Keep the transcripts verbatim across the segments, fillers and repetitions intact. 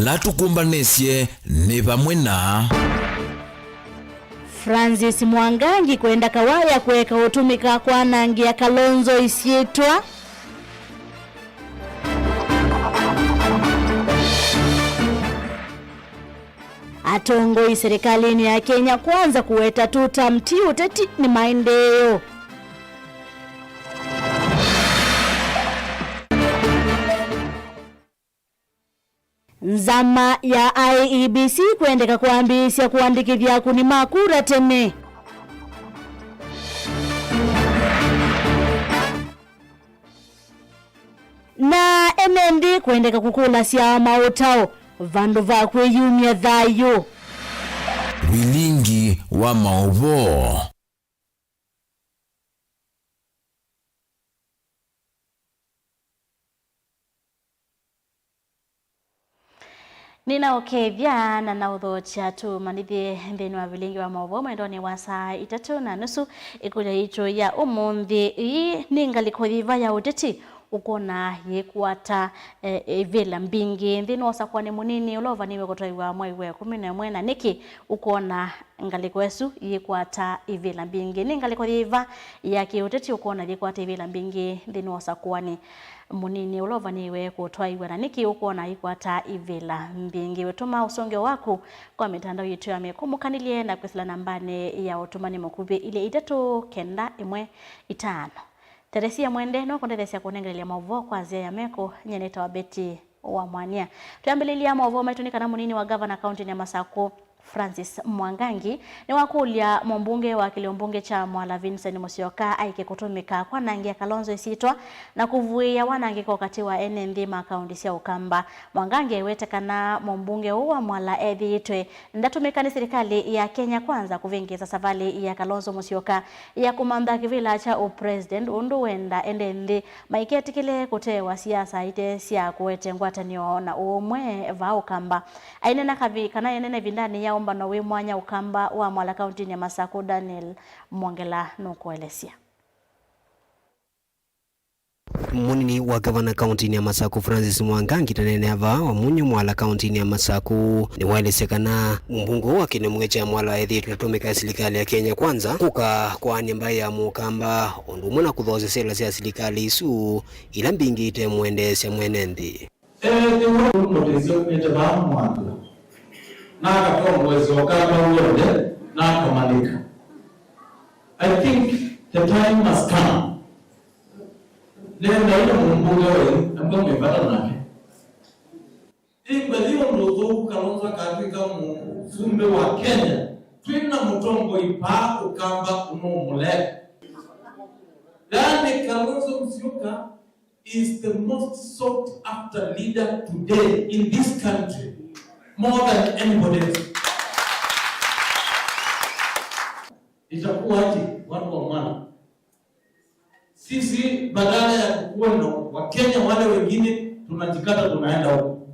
Ala tũkũmbanĩsye nĩ vamwe na Francis Mwangangi kwenda kawaya kũeka ũtũmĩka kwanangĩa Kalonzo ĩsyĩtwa. Atongoi serikalini ya Kenya Kwanza kũweta two term ti ũteti, nĩ maendeeo. Nzama ya I E B C kwendeka kwambĩĩsya kũandĩkĩthya akũni ma kura tene. Na ene nthĩ kwendeka kũkũlasya maũtao vandũ va kwĩyumya thayũ. Vilingi wa maũvoo. Nĩnaũkethya na naũthokya tũmanyĩthye nthĩnĩ wa vilingi wa maũvoo mwendonĩ wa saa itatũ na nusu. Ĩkũlyo yitũ ya ũmũnthĩ, ĩĩ nĩ ngalĩko yĩva ya ũteti ũkwona yĩkwata, eh, ivĩla mbingĩ nthĩnĩ wa ũsakũani mũnini ũla ũvanĩwe kũtwaiwa mwai wa ĩkũmi na ĩmwe, na nĩkĩ ũkwona ngalĩko ĩsu yĩkwata ivĩla mbingĩ? Nĩ ngalĩko yĩva ya kĩũteti ũkwona yĩkwata ivĩla mbingĩ nthĩnĩ wa ũsakũani mũnini ũla ũvanĩwe kũtwaiwa, na nĩkĩ ũkwona yĩkwata ivĩla mbingĩ? Wĩtũma ũsũngĩo waku kwa mĩtandao yitũ ya mĩkũmũkanĩlye na kwĩsĩla nambanĩ ya ũtũmani mũkuvĩ ilĩ itatũ kenda ĩmwe itano. Teresia Mwende nũkũndetheesya kũnengelelya maũvoo kwa nzĩa ya meko. Nyie nĩtawa Betty wa Mwania. Twĩambĩlĩlya maũvoo maitũ nĩ kana mũnini wa ngavana kaũntĩnĩ ya Masakũ, Francis Mwangangi, nĩwakũlya mũmbunge wa kĩlĩo mbunge kya Mwala Vincent Musyoka aĩke kũtũmĩka kwanangĩa Kalonzo ĩsyĩtwa na kũvuĩĩa wanangĩko katĩ wa ene nthĩ ma kaũntĩ sya Ũkamba. Mwangangi aiwete kana mũmbunge ũũ wa Mwala ethĩĩtwe ndatũmĩka nĩ silikalĩ ya Kenya Kwanza kũvĩngĩĩsa savalĩ ya Kalonzo Musyoka ya kũmantha kĩvĩla kya ũpresident, ũndũ wenda ene nthĩ maiketĩkĩle kũteewa siasa ite sya kũete ngwatanĩo na ũũmwe vaa Ũkamba. Aineena kavi-, kana aineena ĩvindanĩ ya ũmbano wĩ mwanya Ũkamba wa Mwala kaũntĩnĩ ya Masakũ, Daniel Mwongela nũkũelesya. Mũnini wa ngavana kaũntĩnĩ ya Masakũ, Francis Mwangangi, ndaneenea vaa Wamunyu Mwala kaũntĩnĩ ya Masakũ. Nĩwaelesya kana mũmbunge ũũ wa kĩnĩmwe kya Mwala ethĩĩtwe ndatũmĩka silikalĩ ya Kenya Kwanza kũka kwaany'a mbaĩ ya Mũkamba, ũndũ ũmwe na kũthoosya sela sya silikalĩ isu ila mbingĩ itemwendeesya mwene nthĩ. Ethĩwa nũndũ nĩsyaumĩte vaa Mwala, na akatongoesya Ũkamba w'onthe, na akamalĩka. I think the time has come. Nenda ĩla mũmbunge wenyu, ambwa mwĩ vata nake. Ĩmbathi ũndũ ũthũku Kalonzo akatw'ĩka mũsumbĩ wa Kenya, twĩ na mũtongoi vaa Ũkamba ũnũmũle. Yaani Kalonzo Musyoka is the most sought after leader today in this country, more than anybody else. Itakuwaje watu wa Mwala? Sisi badala ya kukuwa na Wakenya wale wengine, tunajikata tunaenda huko.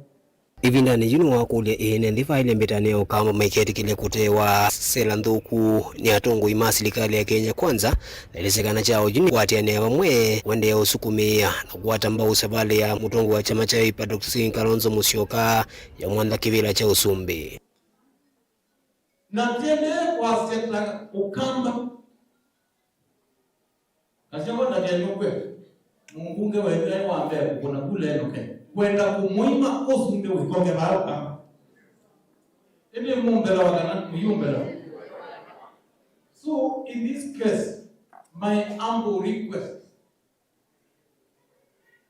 Ĩvindanĩ yu nĩwakũlya ene nthĩ vaĩle mbĩtanĩo ya Ũkamba maiketĩkĩle kũtewa sela nthũku nĩ atongoi ma silikalĩ ya Kenya Kwanza, na ĩlĩsĩ kana kya oyu nĩ kũatĩanĩa vamwe kũendeea ũsukumĩa na kũkwata mbau savalĩ ya mũtongoi wa kyama kya Wiper, Doctor Kalonzo Musyoka, ya kũmantha kĩvĩla kya ũsumbĩ. Na tiendee kwasya ta Ũkamba. Kasya vo ndakenũkwe, mũmbunge wenyu aĩ wa mbee kũkũna kula enũke, kwenda kũmũima ũsumbĩ wĩkonge vaa Ũkamba. Ĩndĩ mũmbelewa kana mũyũmbelewa? So, in this case, my humble request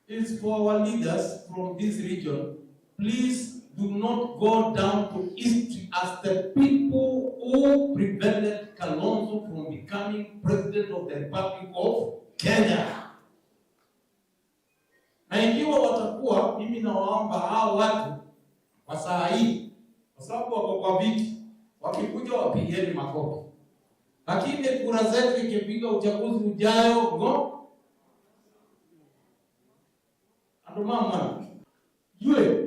is for our leaders from this region, please do not go down to history as the people who prevented Kalonzo from becoming president of the Republic of Kenya. Na ikiwa watakuwa, mimi nawaomba hao watu kwa saa hii, kwa sababu wako kwa viti, wakikuja wapigeni makofi. Lakini kura zetu ikifika uchaguzi ujayo, ngo-, andũ ma Mwala, jue,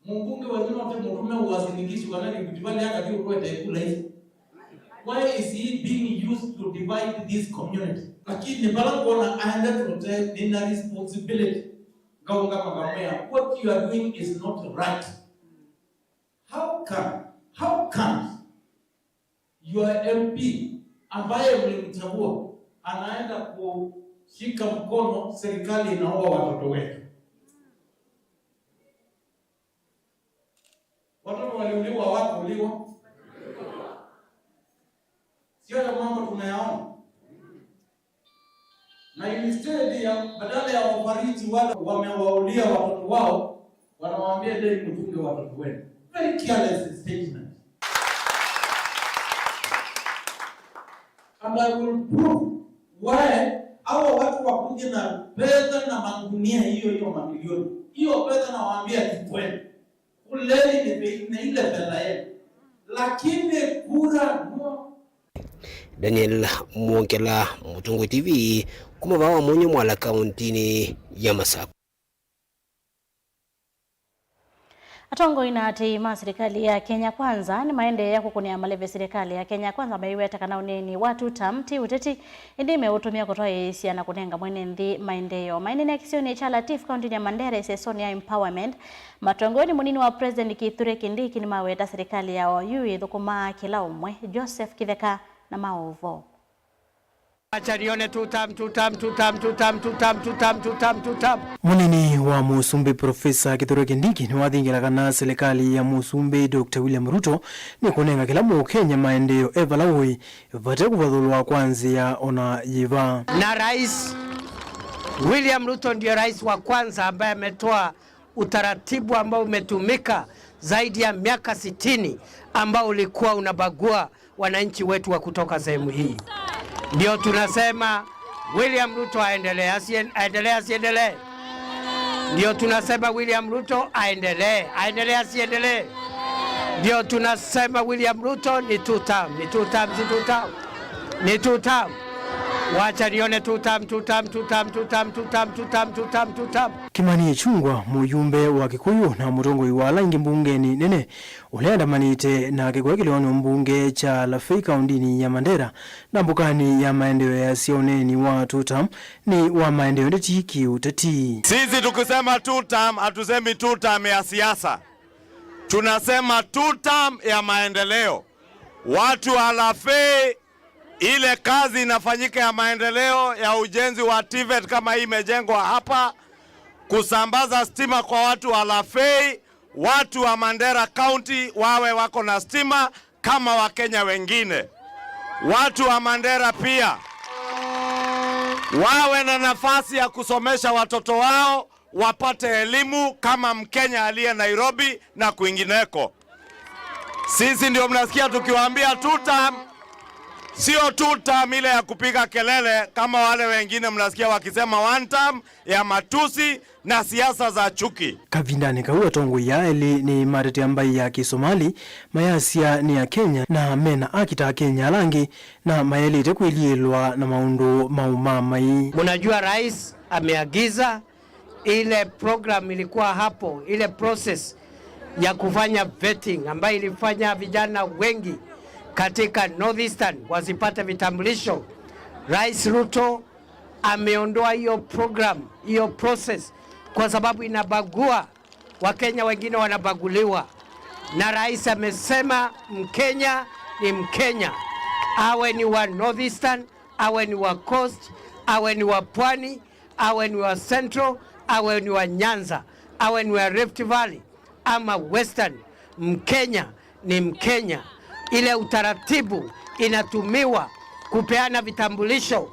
mũmbunge wenyu no tũmũtũme ũwasilikishi kana nĩ kuti vale akathi ũtwete kula isu. Why is he being used to divide this community? Lakini vala ngona aende tũte nina responsibility. Kaungama kamwea, what you are doing is not right. How can, how can your M P ambaye mlimchagua anaenda kushika mkono serikali inaua watoto wetu? Watoto waliuliwa, wako uliwa. Sio ya mambo tunayaona. Na instead ya, badala ya wafariji wale wamewaulia watoto wao, wanawaambia, "Ndio mtunge watoto wenu." Very careless statement. And I will prove why hawa watu wakuje na pesa na magunia hiyo hiyo mamilioni. Hiyo pesa nawaambia, "Chukueni. Kuleni ni, ni ile pesa yenu. Lakini kura no." Daniel Mwongela, Mũtongoi T V, kuma vaa Wamunyu Mwala, kauntinĩ ya Masakũ. Atongoi na aatĩĩi ma silikalĩ ya Kenya Kwanza nĩmaendeea kũkũnĩa maleve silikalĩ ya Kenya Kwanza maiweta kana ũneeni wa two term ti ũteti, ĩndĩ meũtũmĩa kũtwaĩĩsya na kũnenga mwene nthĩ maendeeo. Maineena kĩsionĩ kya Latif, kauntinĩ ya Mandera, ĩsesonĩ ya Empowerment, matongoi nĩ mũnini wa President Kithure Kindiki nĩmaweta silikalĩ ya O U ĩthũkũmaa kĩla ũmwe. Joseph Kĩtheka na maũvoo. Acha nione two term, two term, two term, two term, two term, two term, two term, two term. Mũnini wa Mũsumbĩ Profesa Kithure Kindiki nĩwathingĩla kana silikalĩ ya Mũsumbĩ Doctor William Ruto nĩkũnenga kĩla Mũkenya maendeeo e vala ũĩ, vate kũvathũlwa kwa nzĩa ona yĩva. Na Rais William Ruto ndio rais wa kwanza ambaye ametoa utaratibu ambao umetumika zaidi ya miaka sitini, ambao ulikuwa unabagua wananchi wetu wa kutoka sehemu hii. Ndio tunasema William Ruto aendelee, asien-, aendelee, asiendelee? Ndio tunasema William Ruto aendelee, aendelee, asiendelee? Ndio tunasema William Ruto ni two term, ni two term, si two term? Ni two term. Wacha nione two term, two term, two term, two term. Kimani Ichung'wah, mũyumbe wa Kikuyu na mũtongoi wa ala aingĩ mbungenĩ nene, ũla endamanĩte nake kũya kĩlĩonĩ mbunge kya Lafey kaũndĩnĩ ya Mandera, na mbokanĩ ya maendeeo easya ũneeni wa two term nĩ wa maendeeo, ndeti kĩũteti. Sisi tukisema two term, hatusemi two term ya siasa. Tunasema two term ya maendeleo. Watu wa Lafey, ile kazi inafanyika ya maendeleo ya ujenzi wa TVET kama hii imejengwa hapa, kusambaza stima kwa watu wa Lafey, watu wa Mandera County wawe wako na stima kama Wakenya wengine. Watu wa Mandera pia wawe na nafasi ya kusomesha watoto wao, wapate elimu kama Mkenya aliye Nairobi na kwingineko. Sisi ndio mnasikia tukiwaambia two term, sio two term ile ya kupiga kelele kama wale wengine mnasikia wakisema one term ya matusi na siasa za chuki. Kavindanĩ kau, atongoi aa elĩ nĩmatetea mbaĩ ya Kĩsomali, mayasya nĩ Akenya na mena haki ta Akenya ala angĩ, na mayaĩlĩte kwĩliĩlwa na maũndũ maũmamai. Mnajua rais ameagiza ile program ilikuwa hapo, ile process ya kufanya vetting ambayo ilifanya vijana wengi katika North Eastern wasipate vitambulisho. Rais Ruto ameondoa hiyo program, hiyo process, kwa sababu inabagua Wakenya, wengine wanabaguliwa. Na rais amesema Mkenya ni Mkenya, awe ni wa North Eastern, awe ni wa Coast, awe ni wa Pwani, awe ni wa Central, awe ni wa Nyanza, awe ni wa Rift Valley ama Western, Mkenya ni Mkenya. Ile utaratibu inatumiwa kupeana vitambulisho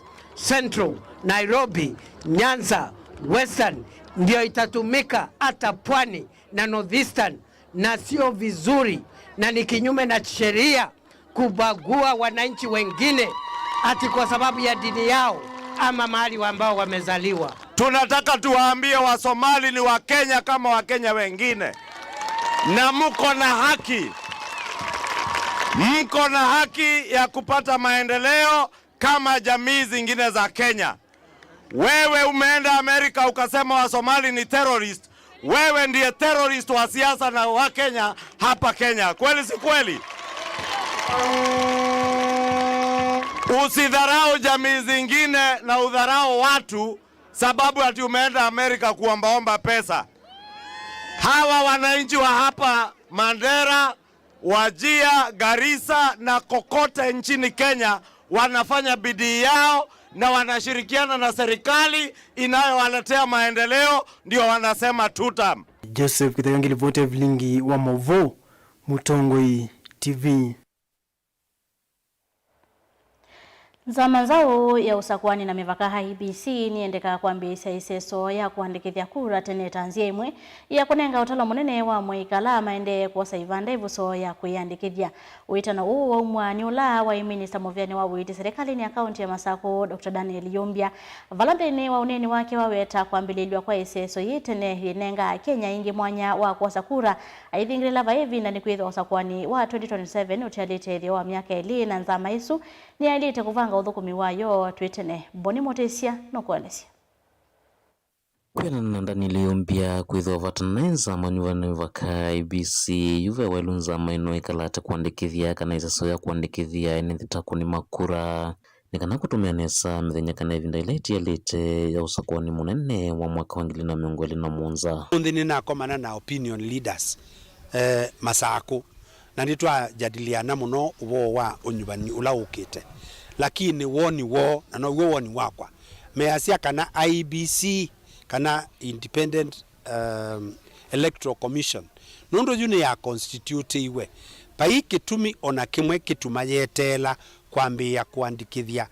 Central, Nairobi, Nyanza, Western, ndio itatumika hata Pwani na North Eastern, na sio vizuri na ni kinyume na sheria kubagua wananchi wengine ati kwa sababu ya dini yao ama mahali ambao wamezaliwa. Tunataka tuwaambie Wasomali ni Wakenya kama Wakenya wengine, na mko na haki, mko na haki ya kupata maendeleo kama jamii zingine za Kenya. Wewe umeenda Amerika ukasema Wasomali ni terrorist. Wewe ndiye terrorist wa siasa na wa Kenya hapa Kenya. Kweli si kweli? Usidharau jamii zingine na udharau watu Sababu ati umeenda Amerika kuombaomba pesa? Hawa wananchi wa hapa Mandera, Wajir, Garissa na kokote nchini Kenya wanafanya bidii yao na wanashirikiana na serikali inayowaletea maendeleo, ndio wanasema two term. Joseph Kitayo ngilivoti ya vilingi wa mauvoo, Mũtongoi T V. Nzama nzaũ ya ũsakũani na mĩvaka, I E B C, nĩyendekaa kwambĩĩsya ĩseso ya kũandĩkĩthya kura tene ta nzĩa ĩmwe ya kũnenga ũtalo mũnene wa amũika ala maendee kwosa ivanda ĩvuso ya kwĩyandĩkĩthya. Ũĩtano ũũ waumw'a nĩ ũla waĩ minista mũvĩanĩ wa ũiiti silikalĩnĩ ya kaunti ya Masakũ, Doctor Daniel Yumbya, vala nthĩnĩ wa ũneeni wake waweta kwambĩlĩĩlw'a kwa ĩseso yĩĩ tene yĩnengaa Akenya aingĩ mwanya wa kwosa kura aithingĩlĩla vai ĩvinda, nĩkwĩthĩwa ũsakũani wa twenty twenty-seven ũtialĩte ĩtheo wa myaka ĩlĩ, na nzama ĩsu nĩyaĩlĩte kũvanga ũthũkũmi wayo twĩ tene. Boni Mũtĩsya nũkũelesya. Kwĩanana na Daniel Yumbya, kwĩthĩwa vata naĩ nzama nyuvani vaka I E B C, yu ve waĩlu nzama ĩno ĩkalate kũandĩkĩthya kana ĩseso ya kũandĩkĩthya ene nthĩ ta akũni ma kura, nĩ kana kũtũmĩa nesa mĩthenya kana ĩvinda ĩla ĩtialĩte ya ũsakũani mũnene wa mwaka wa ngili na mĩongo ĩlĩ na mũonza. Ũmũnthĩ nĩnakomana na opinion leaders, eh, Masakũ, na nĩtwajadiliana mũno ũvoo wa ũnyuvani ũla ũkĩte, lakini woni woo, na now'o woni wakwa, measya kana I E B C, kana Independent, um, Electoral Commission, nũndũ yu nĩyakonstitutĩiwe, vai kĩtumi o na kĩmwe kĩtuma yeteela kwambĩĩa kũandĩkĩthya,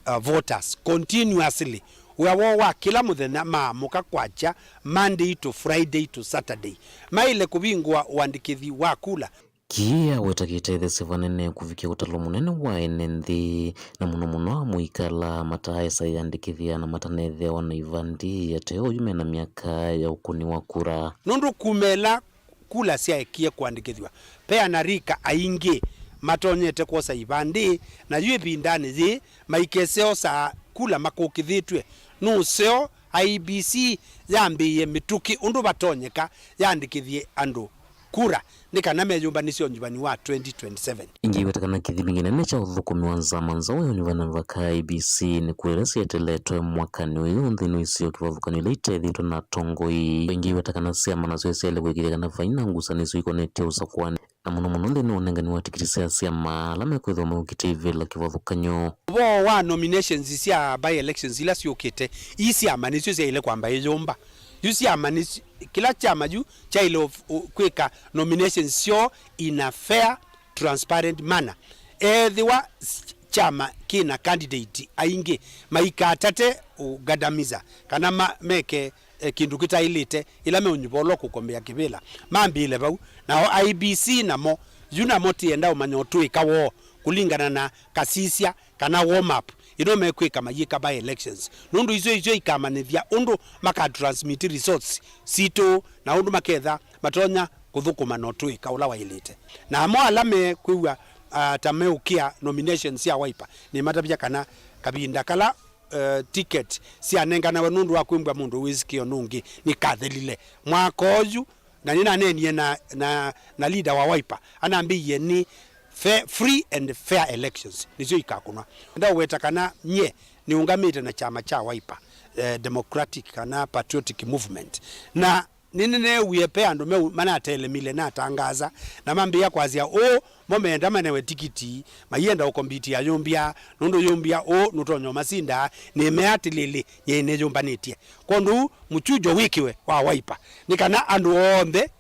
uh, voters continuously. Wĩa woo wa kĩla mũthenya maamũka kwakya, Monday to Friday to Saturday, maĩle kũvingũa ũandĩkĩthi wa kula. Kĩĩ aweta kĩtetheesye vanene kũvikĩa ũtalo mũnene wa ene nthĩ, na mũno mũno amũika ala mataaĩsa ĩyandĩkĩthya na mataneethĩawa na ivandĩ, ate oyu mena myaka ya ũkũni wa kura. Nũndũ kuma ĩla kula syaekie kũandĩkĩthw'a, ve anarika aingĩ matonyete kwosa ivandĩ, na yu ĩvindanĩ yĩĩ maikeseosaa kula makũkĩthĩtw'e. Nũseo I E B C yambĩĩe mĩtũkĩ ũndũ vatonyeka yandĩkĩthye andũ kura nĩ kana meyũmbanĩsye ũnyuvani wa twenty twenty-seven. Ĩngĩ ĩweta kana kĩthimi kĩnene kya ũthũkũmi wa nzama nzaũ ya ũnyuvani na mĩvaka, I E B C, nĩ kura ila syeteletwe mwakanĩ ũyũ nthĩnĩ wa isio kĩvathũkany'o ila itethĩtwe na atongoi. Ĩngĩ ĩweta kana syama nasyo syaĩle kũĩkĩĩthya kana vai na ngusanĩsyo ikonetye ũsakũani, na mũno mũno nthĩnĩ wa ũnengani wa tikiti sya syama ala mekwĩthĩwa meũkĩte ivĩla kĩvathũkany'o. Ũvoo wa nominations sya by-elections ila syũkĩte, ii syama nĩsyo syaĩle kwamba iyũmba. Yu syama nĩsyo, kĩla kyama yu kyaĩle ũf-, ũ-, kwĩka nominations syoo in a fair, transparent manner. Ethĩwa s-, kyama kĩna candidate aingĩ, maikatate ũgandamiza kana ma-, meke, eh, kĩndũ kĩtaĩlĩte ĩla meũnyuva ũla ũkũkombea kĩvĩla, mambĩĩle vau. Nao I E B C namo, yu namo tienda ũmanya ũtũĩka woo kũlingana na kasisya kana warm up ĩno mekwĩka mayĩka by-elections, nũndũ isu isyo ikamanĩthya ũndũ makatransmit results sitũ na ũndũ maketha matonya kũthũkũma na ũtũĩka ũla waĩlĩte. Namo ala mekwĩw'a, ah, ta meũkĩa nominations sya Wiper, nĩmatavya kana kavinda kala, eh, ticket syanenganawe nũndũ wa kwĩmbwa mũndũ wĩsikĩo nũngĩ nĩkathelile mwaka ũyu. Na nĩnaneenie na, na, na leader wa Wiper, anambĩie nĩ fair, free and fair elections nĩsyo ikakũnwa. Ndaũweta kana nyie nĩũngamĩte na kyama kya Wiper, eh, Democratic kana Patriotic Movement. Na nĩnĩneewie ve andũ meu manatelemile natangaza, na mambĩĩa kwasya ũũ, mo meenda manewe tikiti, maienda ũkombiti ya Yumbya, nũndũ Yumbya ũũ nũtonya ũmasinda, nĩmea atĩlĩlĩ, nyie nĩnĩyũmbanĩtye. Kwondũ ũu, mũkyujo wĩkĩwe wa Wiper, nĩ kana andũ onthe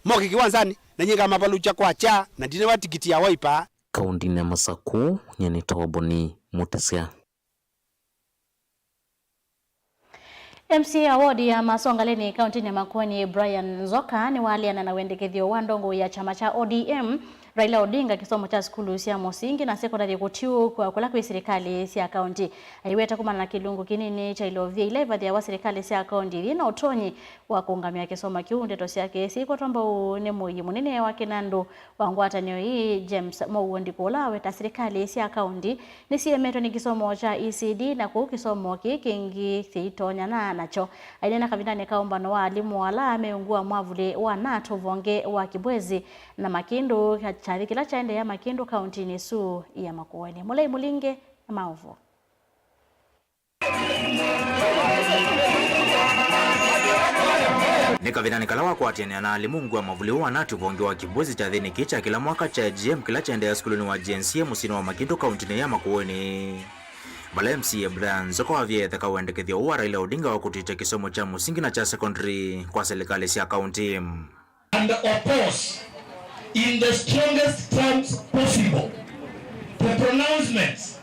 moke kĩwanzanĩ, na nyie ngamavalũkya kwakya, na ndinewa tikiti ya Wiper. Kaũndĩnĩ ya Masakũ, nyie nĩtawa Boni Mũtĩsya. M C A wa wodi ya Masongaleni kaũntĩnĩ ya Makueni, Brian Nzoka, nĩwaleana na wendekethyo wa ndongoi ya kyama kya O D M, Raila Odinga, kĩsomo kya sukulu sya mũsingi na sekondalĩ kũtiũũkw'a kũla kwĩ silikalĩ sya kaũntĩ. Aiweta kumana na kĩlungu kĩnini kya ilovia ila ivathĩawa silikalĩ sya kaũntĩ ithi na ũtonyi wa kũũngamĩa kĩsomo kĩu. Ndeto syake syĩkwatwa mbau nĩ mũiĩ mũnene wa kĩnandũ wa ngwatanĩo ii, James Mowuo Ndiku, ũla waweta silikalĩ sya kaũntĩ nĩsiĩemetwe nĩ kĩsomo kya E C D, na kũu kĩsomo kĩĩ kĩngĩ syĩitonyana nakyo. Aineena kavindanĩ ka ũmbano wa alimũ ala meũngua mwavuli wa natu ũvonge wa Kibwezi na Makĩndũ, kyathĩ kĩla kyaendeea Makĩndũ kaũntĩnĩ ĩsu ya Makueni. Mũlei Mũlinge na maũvoo. Nĩ kavindanĩ kala wakwatĩanĩa na alimũ, ngũa mavuli ũũ wa Nati ũvonge wa kĩmbũzi kyathĩnĩ kĩĩ kya kĩla mwaka kya A G M kĩla kyaendeea sukulunĩ wa G N C A mũsyĩnĩ wa Makindũ kauntinĩ ya Makueni, vala M C A Brian Nzoka wavie etheka wendekethyo ũũ wa Raila Odinga wa kũtĩtya kĩsomo kya mũsingi na kya secondary kwa silikalĩ sya kaunti. And oppose in the strongest terms possible the pronouncements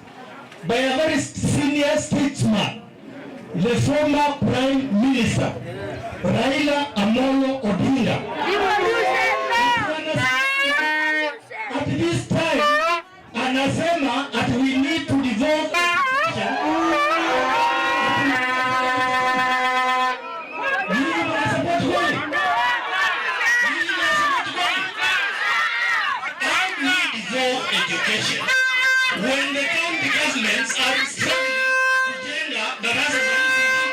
by a very senior statesman, the former Prime Minister, Raila Amolo Odinga. At this time, anasema ati we need to devolve education. Nyinyi mnasupport kweli? Nyinyi mnasupport kweli? How do we devolve education when the county governments are struggling kujenga darasa za M C D?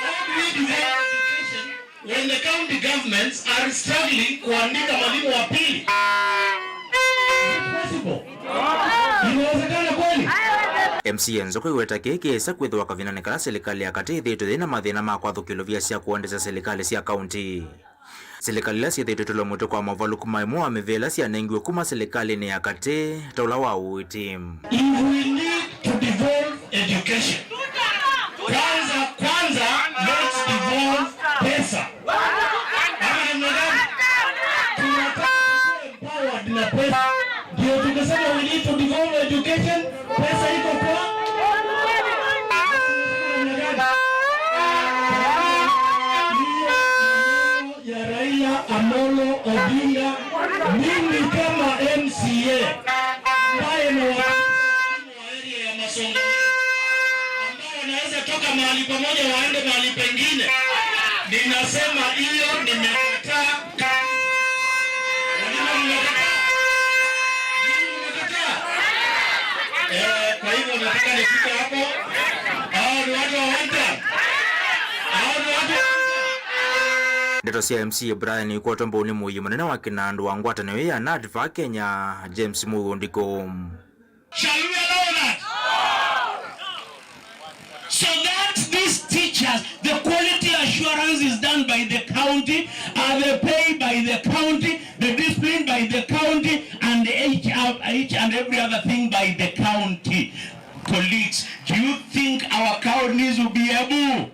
How do we devolve education when the county governments are struggling kuandika mwalimu wa pili? Is it possible? Inawezekana kweli? M C A Nzoka aiweta kĩĩ kĩĩsa kwĩthĩwa kavindanĩ kala silikalĩ ya katĩ ĩthĩĩtwe yĩ na mathĩna ma kwathũkĩa ilovia sya kũendesya silikalĩ sya kaunti. Silikalĩ ila syĩthĩĩtwe ĩtũlwe mũtwe kwa movalũku ma ĩmwe wa mĩvĩa ĩla syanengiwe kuma silikalĩnĩ ya katĩ, ta ũla wa ũiiti. If we need to devolve education, kwanza, kwanza, let's devolve pesa. Ama namna gani? Tunataka kuwa empowered na pesa. Ndio tukisema we need to devolve education, pesa iko kwa? Namna gani? Hiyo maneno ya Raila Amolo Odinga, mimi kama M C A ambaye ni wa area ya Masongo, ambao wanaweza toka mahali pamoja waende mahali pengine, ninasema hiyo nimekataa. Walimu, mmekataa? Nyinyi mmekataa? Eh, kwa hivyo nataka nifike hapo. Hao ni watu wa one term. Hao ni watu wa one term. Ndeto sya M C A Brian ikwatwa mbau nĩ mũiĩ mũnene wa kĩnandũ wa ngwatanĩo ĩĩ ya Nati vaa Kenya, James Mũũndĩko. Shall we allow that? So that these teachers, the quality assurance is done by the county, are they paid by the county, the discipline by the county, and each, each and every other thing by the county. Colleagues, do you think our counties will be able?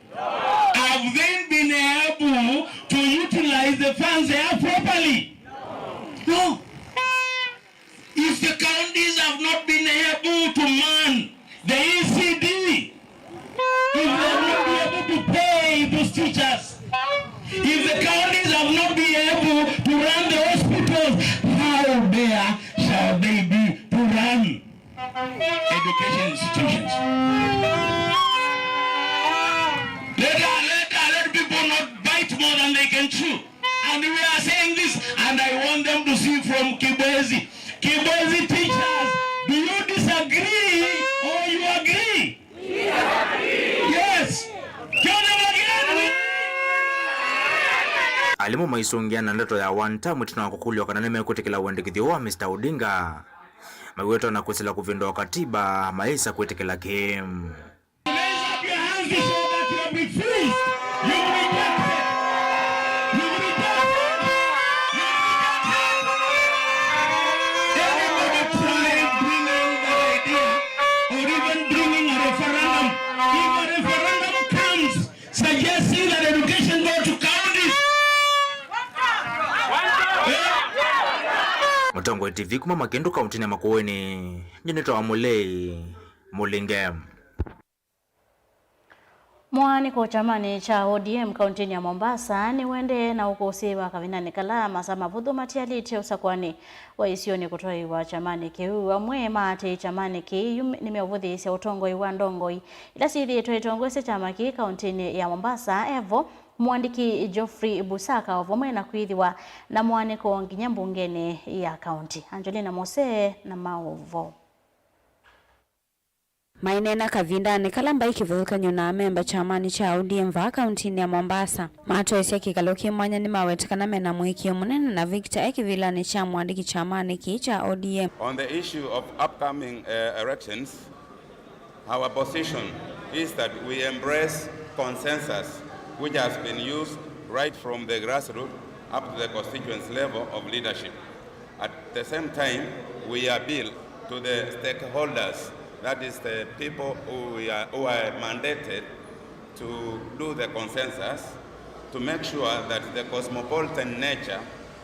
Have they been able to utilize the funds they have properly? No. If the counties have not been able to man the E C D, if they have not been able to pay those teachers, if the counties have not been able to run the hospitals, how dare shall they be to run education institutions? Let, let, let people not bite more than they can chew. And we are saying this, and I want them to see from Kibwezi. Kibwezi teachers, do you disagree or you agree? Yes. Tell them again. Alimũ maisũngĩa na ndeto ya one term ĩtina wa kũkũlw'a kana nĩmekwĩtĩkĩla wendekethyo wa Mister Odinga. Maiweta ona kwĩsĩla kũvĩndũa katiba, maĩsa kwĩtĩkĩla kĩĩ. Raise up your hands to show that you have refused. You've rejected. You've rejected. You've rejected. Anybody try bringing that idea or even bringing a referendum, if a referendum comes suggesting that education go to counties, eh? Mũtongoi T V kuma Makĩndũ kauntinĩ ya Makueni, nyie nĩtawa Mũlei Mũlinge. Mũaanĩko kyamanĩ kya O D M kauntinĩ ya Mombasa nĩũendee na ũkũsĩ wa kavindanĩ kala masaa mavũthũ matialĩte ũsakũanĩ wa isionĩ kũtwaĩwa kyamanĩ kĩu. Amwe ma aatĩĩi kyamanĩ kĩu nĩmeũvũthĩĩsya ũtongoi wa ndongoi ila syĩthĩĩtwe itongoesye kyama kĩĩ kauntinĩ ya Mombasa, evo mũandĩki Geoffrey Busaka, o vamwe na kwĩthĩwa na mũaanĩko nginya mbungenĩ ya kaunti. Angelina Mose na maũvoo. Maineena kavindanĩ kala mbaĩ kĩvathũkany'o na amemba kyamanĩ kya O D M vaa kauntinĩ ya Mombasa, matwaĩsya kĩkalo kĩ mwanya nĩmawete kana mena mũĩkĩĩo mũnene na Victor e kĩvĩlanĩ kya mũandĩki kyamanĩ kĩĩ kya O D M. On the issue of upcoming, uh, elections, our position is that we embrace consensus, which has been used right from the grassroots up to the constituency level of leadership. At the same time, we appeal to the stakeholders, that is the people who we are, who are mandated to do the consensus, to make sure that the cosmopolitan nature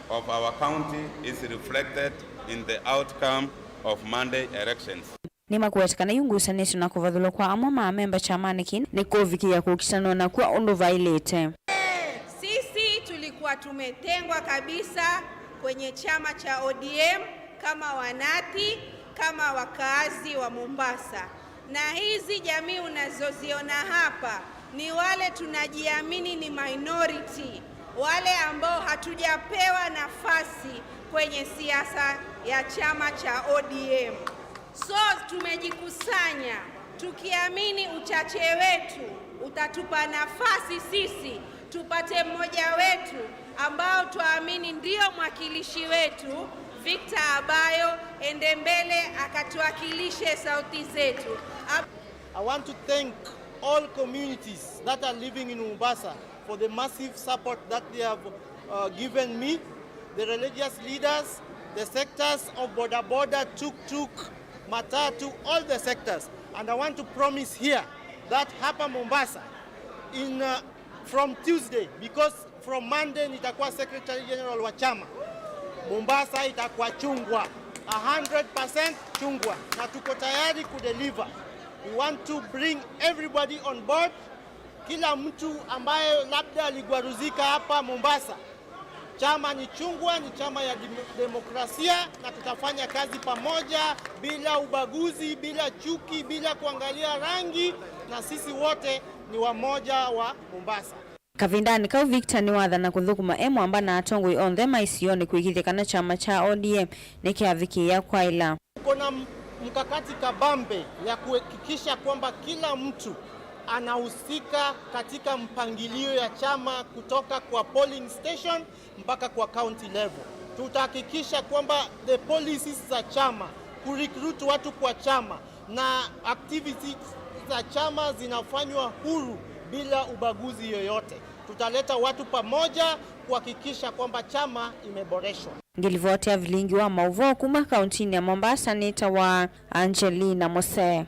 of our county is reflected in the outcome of Monday elections. Nĩmakũweta kana yu ngusanĩsyo na kũvathũlwa kwa amwe ma amemba kyamanĩ kĩĩ nĩkũvikĩĩa kũkitanwa nakw'o ũndũ vaĩlĩte. Sisi tulikuwa tumetengwa kabisa kwenye chama cha O D M kama wanati, kama wakaazi wa Mombasa. Na hizi jamii unazoziona hapa ni wale tunajiamini ni minority, wale ambao hatujapewa nafasi kwenye siasa ya chama cha O D M. So tumejikusanya tukiamini uchache wetu utatupa nafasi sisi tupate mmoja wetu ambao twaamini ndio mwakilishi wetu, Victor Abayo, ende mbele akatuwakilishe sauti zetu. Ab- I want to thank all communities that are living in Mombasa for the massive support that they have, uh, given me, the religious leaders, the sectors of boda boda, tuk tuk, matatu, all the sectors. And I want to promise here that hapa Mombasa, in, uh, from Tuesday, because from Monday nitakuwa Secretary General wa chama, Mombasa itakuwa chungwa, a hundred percent chungwa, na tuko tayari kudeliver. We want to bring everybody on board. Kila mtu ambaye labda aligwaruzika hapa Mombasa, chama ni chungwa, ni chama ya dem-, demokrasia, na tutafanya kazi pamoja bila ubaguzi, bila chuki, bila kuangalia rangi, na sisi wote ni wamoja wa Mombasa. Kavindanĩ kau, Victor nĩwathana kũthũkũma e mwamba na atongoi onthe ma isionĩ kũĩkĩĩthya kana kyama kya O D M nĩkyavikĩĩa kwaĩla. Tuko na m-, mkakati kabambe ya kuhakikisha kwamba kila mtu anahusika katika mpangilio ya chama kutoka kwa polling station mpaka kwa county level. Tutahakikisha kwamba the policies za chama, kurecruit watu kwa chama na activities za chama zinafanywa huru bila ubaguzi yoyote. Tutaleta watu pamoja kuhakikisha kwamba chama imeboreshwa. Ngĩlivoti ya vilingi wa maũvoo kuma kauntinĩ ya Mombasa nĩtawa Angelina Mose.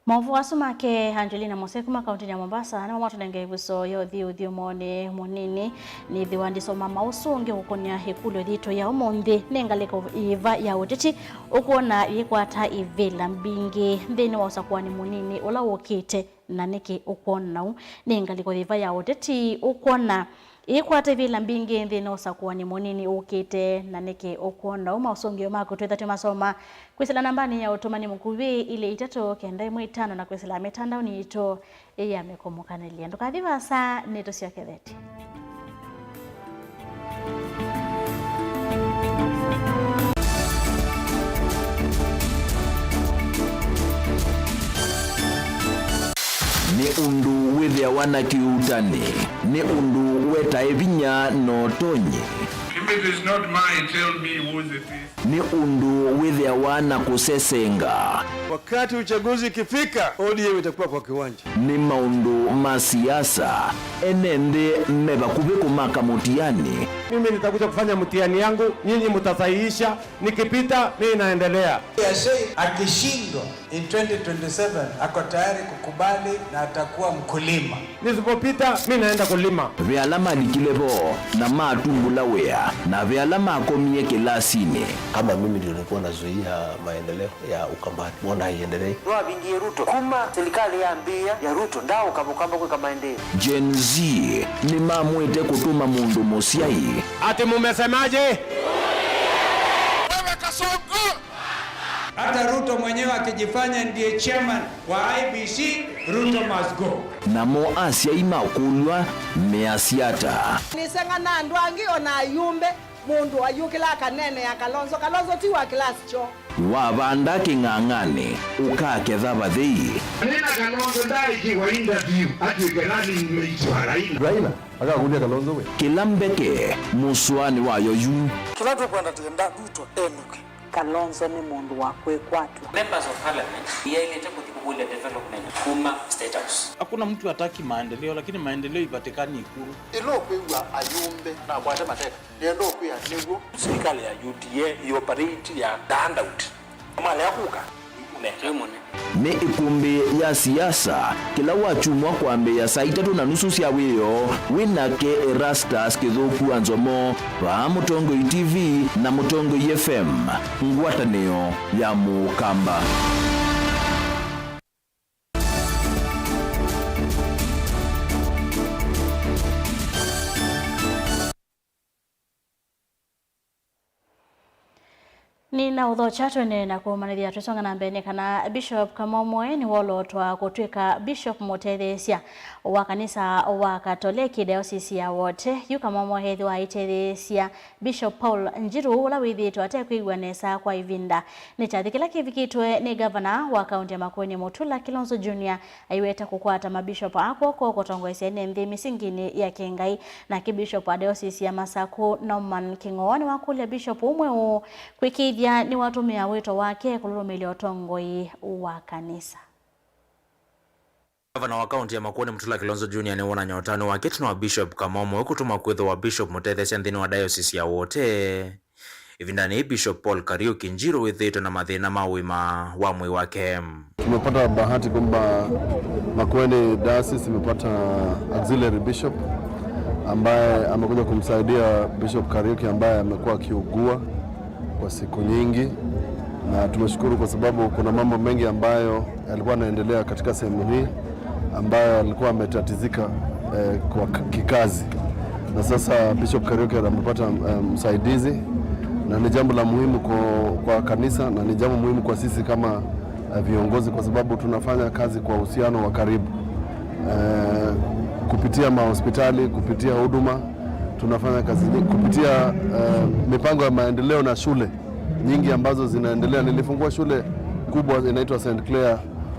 Maũvoo asu make Angelina Mose kuma kauntinĩ ya Mombasa nĩmo matũnengae ĩvuso ya ũthyũ ũthyũmonĩ mũnini. Nĩthĩwa ndisoma maũsũngĩo kũkũnĩa ĩkũlyo yitũ ya ũmũnthĩ, nĩ ngalĩko yĩva ya ũteti ũkwona yĩkwata ivĩla mbingĩ nthĩnĩ wa ũsakũanĩ mũnini ũla wũkĩte, na nĩkĩ ũkwona ũu? Nĩ ngalĩko yĩva ya ũteti ũkwona ĩkwata ivĩla mbingĩ nthĩnĩ wa ũsakũanĩ mũnini ũkĩte, na nĩkĩ ũkwona ũu? Maũsũngĩo maku twĩtha tũmasoma kwĩsĩla nambanĩ ya ũtũmani mũkuvĩ, ilĩ itatũ kenda ĩmwe itano, na kwĩsĩla mĩtandaonĩ yitũ ya mĩkũmũkanĩlye. Ndũkathi vaasa, nĩtũsyokethetye. Nĩ ũndũ wĩthĩawa na kĩuutani, nĩ ũndũ wetae vinya na ũtonyi. If it is not mine, tell me whose it is. Nĩ ũndũ wĩthĩawa na kũsesenga. Wakati uchaguzi ikifika, O D M itakuwa kwa kiwanja. Nĩ maũndũ ma siasa, ene nthĩ me vakuvĩ kũmaka mũtiani. Mimi nitakuja kufanya mtihani yangu, nyinyi mtasahihisha, nikipita, mimi naendelea. Akishe-, akishindwa in twenty twenty-seven, ako tayari kukubali na atakuwa mkulima. Nisipopita, mimi naenda kulima. Ve ala malikile vo na matumbũla wĩa, na ve ala makomie kĩlasinĩ. Kama mimi ndio nilikuwa nazuia maendeleo ya Ukambani, mbona haiendelei? Nĩwavingie Ruto. Kuma serikali yambĩĩa ya Ruto, ndaaũka Mũkamba kwĩka maendeeo. Gen Z nĩmamwĩte kũtũma mũndũ mũsyai. Ati mumesemaje? Wewe Kasongo! Hata Ruto mwenyewe akijifanya ndiye chairman wa I E B C, Ruto must go. Namo asyai makũlw'a measya ata? Nĩseng'ana andũ angĩ o na ayumbe. Mũndũ ayũkĩlaa kaneenea Kalonzo. Kalonzo ti wa class kyo. Wavanda kĩng'ang'anĩ, ũkaketha vathei. Nĩna Kalonzo ndaaĩkĩwa interview atw'ĩke running mate wa Raila. Raila akakũlya Kalonzo we. Kĩla mbeke mũsoanĩ wayo yu. Kĩla tũkwenda, twenda Ruto enũke. Kalonzo nĩ mũndũ wa kwĩkwatw'a. Members of Parliament yaĩlĩte kũthi kũkũlya development kuma State House. Hakuna mtu hataki maendeleo, lakini maendeleo ipatikani Ikulu. Ĩla ũkwĩw'a ayũmbe nakwate mateka, nĩenda ũkwĩa nĩw'o. Silikalĩ ya U D A ĩoperate ya the handout. Malea kũka, nĩkĩ mũne. Nĩ ĩkũmbĩ ya siasa, kĩla wakyumwa kwambĩĩa saa itatũ na nusu sya wĩoo, wĩ nake Erastus Kĩthũku wa Nzomo, vaa Mũtongoi T V na Mũtongoi F M, ngwatanĩo ya Mũkamba. Nĩnaũthokya tũendeee na kũmanyĩthya twĩsonga na mbee nĩ kana Bishop Kamomoe nĩwolootwa kũtw'ĩka Bishop mũtetheesya wa kanisa wa Katoleki Diocese ya Wote. Yu Kamomoe ethĩwa aitetheesya Bishop Paul Njiru, ũla wĩthĩĩtwe atekwĩw'a nesa kwa ĩvinda. Nĩ kyathĩ kĩla kĩvikĩtwe nĩ ngavana wa kaũntĩ ya Makueni Mutula Kilonzo Junior aiweta kũkwata mabishop aa kw'oko kũtongoesya ene nthĩ mĩsinginĩ ya kĩ-Ngai. Nake Bishop wa Diocese ya Masaku, Norman Kĩng'oo, nĩwakũlya Bishop ũũ mweũ kwĩkĩĩthya nĩwatũmĩa wĩto wake kũlũlũmĩĩlya ũtongoi wa kanisa. Ngavana wa kaũntĩ ya Makueni Mutula Kilonzo Junior nĩwonany'a ũtanu wake ĩtina wa Bishop Kamomoe kũtũmwa kwĩthĩwa Bishop mũtetheesya nthĩnĩ wa Diocese ya Wote. Ĩvindanĩ yĩĩ, Bishop Paul Kariuki Njiru wĩthĩĩtwe na mathĩna ma ũima wa mwĩĩ wake. Tumepata bahati kwamba Makueni Diocese imepata auxiliary bishop ambaye amekuja kumsaidia Bishop Kariuki ambaye amekuwa akiugua kwa siku nyingi, na tumeshukuru kwa sababu kuna mambo mengi ambayo yalikuwa yanaendelea katika sehemu hii ambayo alikuwa ametatizika eh, kwa k- kikazi, na sasa Bishop Kariuki amepata eh, msaidizi, na ni jambo la muhimu kwa, kwa kanisa na ni jambo muhimu kwa sisi kama eh, viongozi, kwa sababu tunafanya kazi kwa uhusiano wa karibu eh, kupitia mahospitali, kupitia huduma tunafanya kazi nyingi, kupitia eh, mipango ya maendeleo na shule nyingi ambazo zinaendelea. Nilifungua shule kubwa inaitwa Saint Clair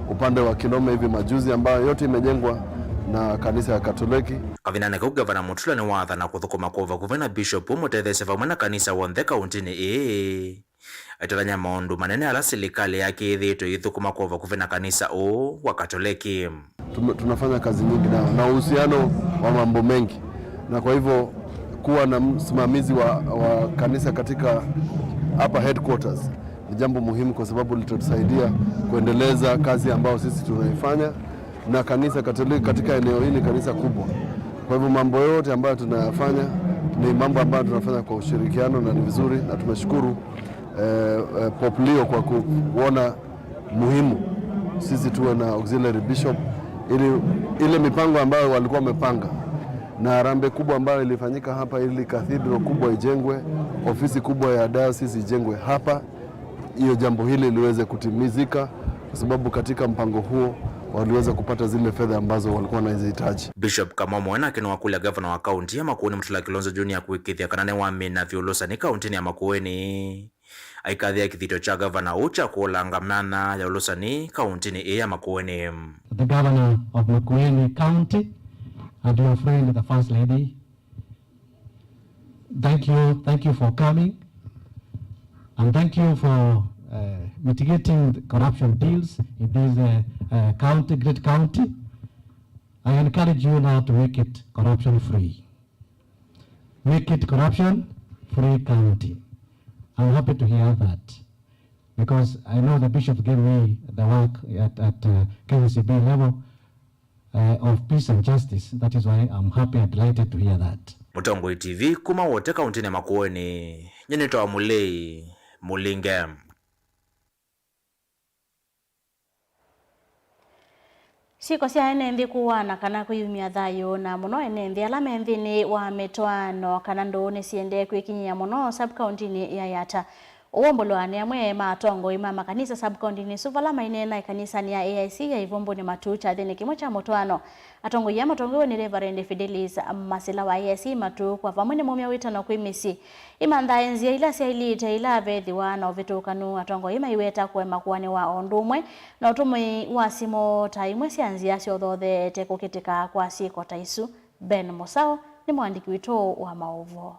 upande wa Kilome hivi majuzi, ambayo yote imejengwa na kanisa ya Katoliki. Kavindanĩ kau, Ngavana Mutula nĩwathana kũthũkũma kwa vakuvĩ na Bishop ũmũtetheesya vamwe na kanisa w'onthe kaũntĩnĩ ĩĩ, aitatany'a maũndũ manene ala silikalĩ yake ĩthĩĩtwe ĩithũkũma kwa vakuvĩ na kanisa ũũ wa Katoleki. Tume- Tunafanya kazi nyingi na, na uhusiano wa mambo mengi, na kwa hivyo kuwa na msimamizi wa, wa kanisa katika hapa headquarters ni jambo muhimu kwa sababu litatusaidia kuendeleza kazi ambayo sisi tunaifanya na kanisa Katoliki katika eneo hili, kanisa kubwa. Kwa hivyo mambo yote ambayo tunayafanya ni mambo ambayo tunafanya kwa ushirikiano na ni vizuri, na tumeshukuru eh, eh, Pope Leo kwa kuona muhimu sisi tuwe na auxiliary bishop ili ile mipango ambayo walikuwa wamepanga na harambee kubwa ambayo ilifanyika hapa ili cathedral kubwa ijengwe, ofisi kubwa ya diocese ijengwe hapa, hiyo jambo hili liweze kutimizika, kwa sababu katika mpango huo waliweza kupata zile fedha ambazo walikuwa wanazihitaji. Bishop Kamomo nake nĩwakũlya ngavana wa kaũntĩ ya Makueni Mutula Kilonzo Junior kũĩkĩĩthya kana nĩwamina vyũ ũlũsani kaũntĩnĩ ya Makueni. Aikathĩa kĩthito kya ngavana ũũ kya kũolanga myanya ya ũlũsani kaũntĩnĩ ĩĩ ya Makueni. The governor of Makueni County and your friend the first lady, thank you, thank you for coming and thank you for uh, mitigating the corruption deals in this uh, uh, county, great county. I encourage you now to make it corruption free. Make it corruption free county. I'm happy to hear that because I know the bishop gave me the work at, at uh, K C B level uh, of peace and justice. That is why I'm happy and delighted to hear that. Mũtongoi T V kuma Wote kaũntĩnĩ ya Makueni, nyie nĩtawa Mũlei Mũlinge. Syĩko sya ene nthĩ kũaana kana kwĩyumya thayũ, na mũno ene nthĩ ala me nthĩnĩ wa mĩtwaano kana ndũũ nĩsiendee kwĩkinyĩa mũno sub-kaũntĩnĩ ya Yatta. Ũũmbũlwa nĩ amwe ma atongoi ma makanisa sub-kaũntĩnĩ ĩsu vala maineena ĩkanisanĩ ya A I C ya Ivumbuni Matuu kyathĩnĩ kĩmwe kya mũtwaano. Atongoi aa matongoew'e nĩ Reverend Fidelis Masila wa A I C Matuu kwa vamwe nĩmaumya wĩtano kwĩ mĩsyĩ ĩmanthae nzĩa ila syaĩlĩte ila vethĩwa na ũvĩtũkanu. Atongoi maiweta kũema kũanĩwa o ũndũ ũmwe na ũtũmĩi wa simũ ta imwe sya nzĩa syothootheete kũkĩtĩka kwa syĩko ta isu. Ben Mũsaũ nĩ mũandĩki witũ wa maũvoo.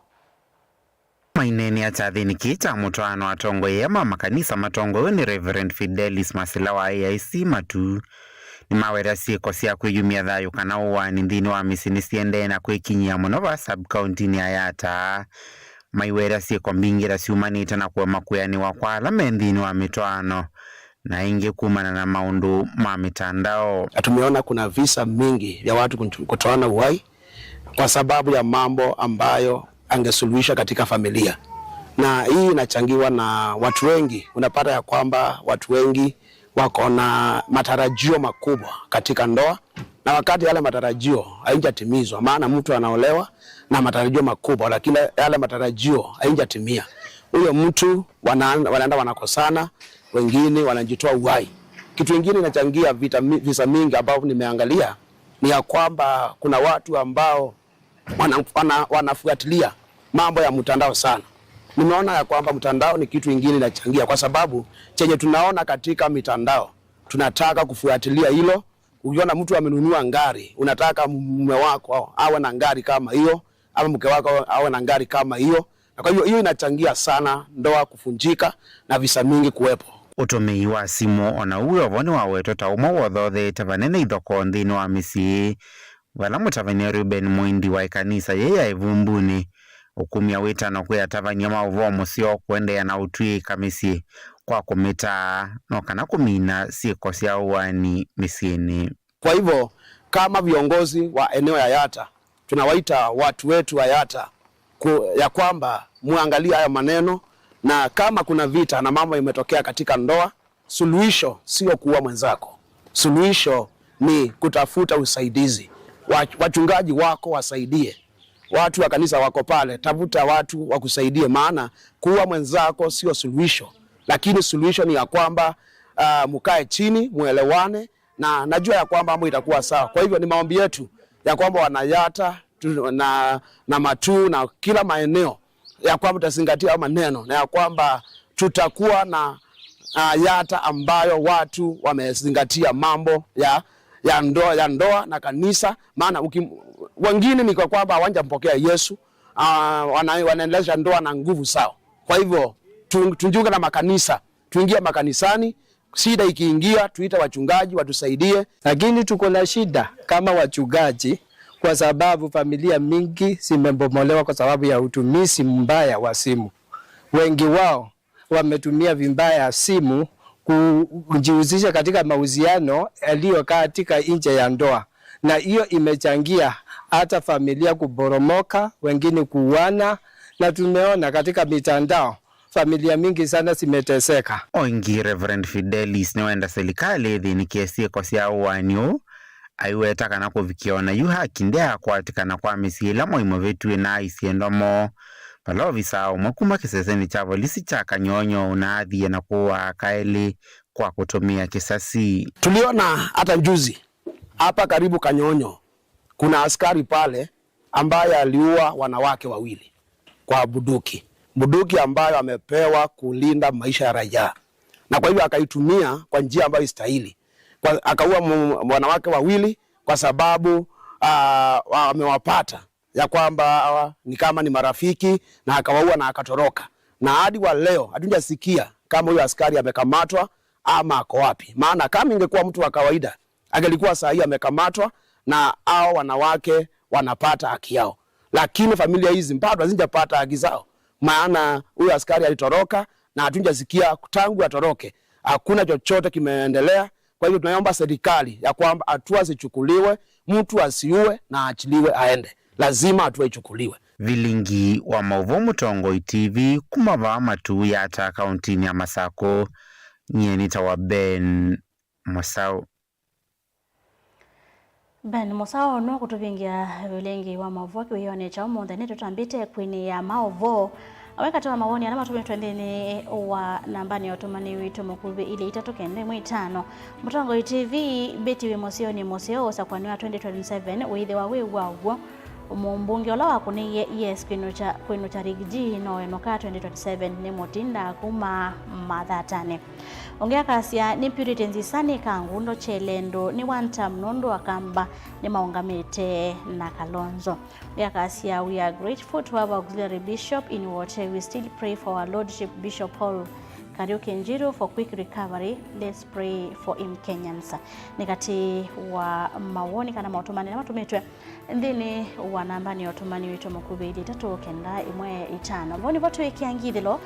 Maineenea kyathĩnĩ kĩĩ kya mũtwaano, atongoi aa ma makanisa matongoew'e nĩ Reverend Fidelis Masila wa A I C Matu nĩmaweta syĩko sya kwĩyumya thayũ kana ũaani nthĩnĩ wa mĩsyĩ nĩsiendee na kwĩkinyĩa mũno vaa sub-kauntinĩ ya Yatta. Maiweta syĩko mbingĩ ta syumanĩte na kũema kwĩanĩwa kwa ala me nthĩnĩ wa mĩtwaano na ĩngĩ kumana na maũndũ ma mĩtandao. Na tumeona kuna visa mingi vya watu kutu- kutoana uhai kwa sababu ya mambo ambayo angesuluhisha katika familia, na hii inachangiwa na watu wengi. Unapata ya kwamba watu wengi wako na matarajio makubwa katika ndoa, na wakati yale matarajio haijatimizwa, maana mtu anaolewa na matarajio makubwa, lakini yale matarajio haijatimia, huyo mtu wana- wanaenda wanakosana, wengine wanajitoa uhai. Kitu kingine inachangia vita mi- visa mingi ambavyo nimeangalia ni ya kwamba kuna watu ambao wana, wana, wanafuatilia mambo ya mtandao sana. Nimeona ya kwamba mtandao ni kitu ingine inachangia, kwa sababu chenye tunaona katika mitandao tunataka kufuatilia hilo. Ukiona mtu amenunua ngari, unataka mume wako awe na ngari kama hiyo, ama mke wako awe na ngari kama hiyo, na kwa hivyo hiyo inachangia sana ndoa kuvunjika na visa mingi kuwepo. Ũtũmĩi wa simũ o na ũu wĩ o vo nĩwawetwe ta ũmwe wothotheete vanene ithokoo nthĩnĩ wa mĩsyĩ, vala mũtavany'a Reuben Mũindi wa ĩkanisa yĩĩ ya Ĩvumbunĩ ũkumya wĩtano kwĩ atavany'a ma ũvoo mũseo kũendeea na ũtw'ĩĩka mĩsyĩ kwa kũmĩtaa no kana kũmina syĩko sya ũaani mĩsyĩnĩ. Kwa hivyo, kama viongozi wa eneo ya Yatta, tunawaita watu wetu wa Yatta ku- ya kwamba muangalie haya maneno, na kama kuna vita na mambo imetokea katika ndoa, suluhisho sio kuua mwenzako. Suluhisho ni kutafuta usaidizi. Wa- wachungaji wako wasaidie. Watu wa kanisa wako pale, tafuta watu wakusaidie, maana kuua mwenzako sio suluhisho, lakini suluhisho ni ya kwamba, ah, mkae chini, muelewane, na najua ya kwamba mambo itakuwa sawa. Kwa hivyo ni maombi yetu ya kwamba wana Yatta tu- na, na Matuu na kila maeneo ya kwamba tutazingatia hayo maneno na ya kwamba tutakuwa na, ah, Yatta ambayo watu wamezingatia mambo ya, ya ndoa, ya ndoa na kanisa, maana uki- wengine ni kwa kwamba hawajampokea Yesu, ah, wana- wanaendelesha ndoa na nguvu zao. Kwa hivyo tu- tujiunge na makanisa, tuingie makanisani, shida ikiingia, tuite wachungaji watusaidie. Lakini tuko na shida kama wachungaji, kwa sababu familia mingi zimebomolewa kwa sababu ya utumizi mbaya wa simu. Wengi wao wametumia vibaya simu ku- kujihusisha katika mahusiano yaliyo katika nje ya ndoa, na hiyo imechangia hata familia kuporomoka, wengine kuuana, na tumeona katika mitandao familia mingi sana zimeteseka. O ĩngĩ, Reverend Fidelis nĩwenda silikalĩ ĩthĩnĩkĩe syĩko sya ũaani ũũ, aiweta kana kũvikĩa o na yu haki ndyakwatĩkana kwa mĩsyĩ ĩla mwai mũvĩtu ĩnaaisye ndomo, vala ovisaa ũmwe kuma kĩsesenĩ kya volisi kya Kanyonyo ũnaathie na kũũa aka elĩ kwa kũtũmĩa kĩsasi. Tuliona hata juzi hapa karibu Kanyonyo, kuna askari pale ambaye aliua wanawake wawili kwa bunduki, bunduki ambayo amepewa kulinda maisha ya raia, na kwa hivyo akaitumia kwa njia ambayo istahili. Kwa, akaua mu- wanawake wawili kwa sababu, ah, wa- amewapata ya kwamba hawa ni kama ni marafiki, na akawaua na akatoroka, na hadi wa leo hatujasikia kama huyo askari amekamatwa ama ako wapi. Maana kama ingekuwa mtu wa kawaida, angelikuwa saa hii amekamatwa na hao wanawake wanapata haki yao, lakini familia hizi bado hazijapata haki zao, maana huyo askari alitoroka na hatujasikia tangu atoroke, hakuna chochote kimeendelea. Kwa hivyo tunaomba serikali ya kwamba hatua zichukuliwe, mtu asiue na aachiliwe aende, lazima hatua ichukuliwe. Vilingi wa maũvoo Mũtongoi T V kuma vaa Matuu Yatta kauntinĩ ya Masakũ, nyie nĩtawa Ben Mũsaũ. Ben Mũsaũ nũkũtũvingĩa vilingi wa maũvoo kĩwĩonĩ kya ũmũnthĩ. Nĩtũtambĩte kwĩnĩĩa maũvoo amwe katĩ wa mawoni ala matũmĩtwe nthĩnĩ wa nambanĩ ya ũtũmani witũ mũkuvĩ ilĩ itatũ kenda ĩmwe itano. Mũtongoi T V, Betty wĩ mũseonĩ mũseo ũsakũanĩ wa twenty twenty-seven wĩthĩwa wĩ wa w'o. Mũmbunge ũla wakũnĩie yes kwĩnũkya, kwĩnũkya Riggy G no enũka twenty twenty-seven nĩ Mutinda kuma Mathatanĩ. Ũngĩ akasya nĩ Purity Nzisa nĩ kangundo kyelendo nĩ one term nũndũ Akamba nĩmaũngamĩte na Kalonzo. Ũngĩ akasya, "We are grateful to have auxiliary bishop in Wote. We still pray for our lordship Bishop Paul Kariuki Njiru for quick recovery. Let's pray for him Kenyans." Nĩ katĩ wa mawoni kana maũtũmani ala matũmĩtwe nthĩnĩ wa namba nĩ ũtũmani witũ mũkuvĩ ilĩ itatũ kenda ĩmwe itano. Vau nĩvo twĩkĩa ngithĩlo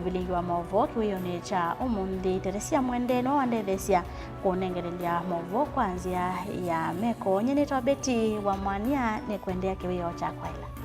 vilingi wa maũvoo kĩwĩonĩ kya ũmũnthĩ. Teresia Mwende nĩwe wandetheesya kũnengelelya maũvoo kwa nzĩa ya meko. Nyie nĩtawa Betty wa Mwania, nĩkũendeea kĩwĩoo kya kwaĩla.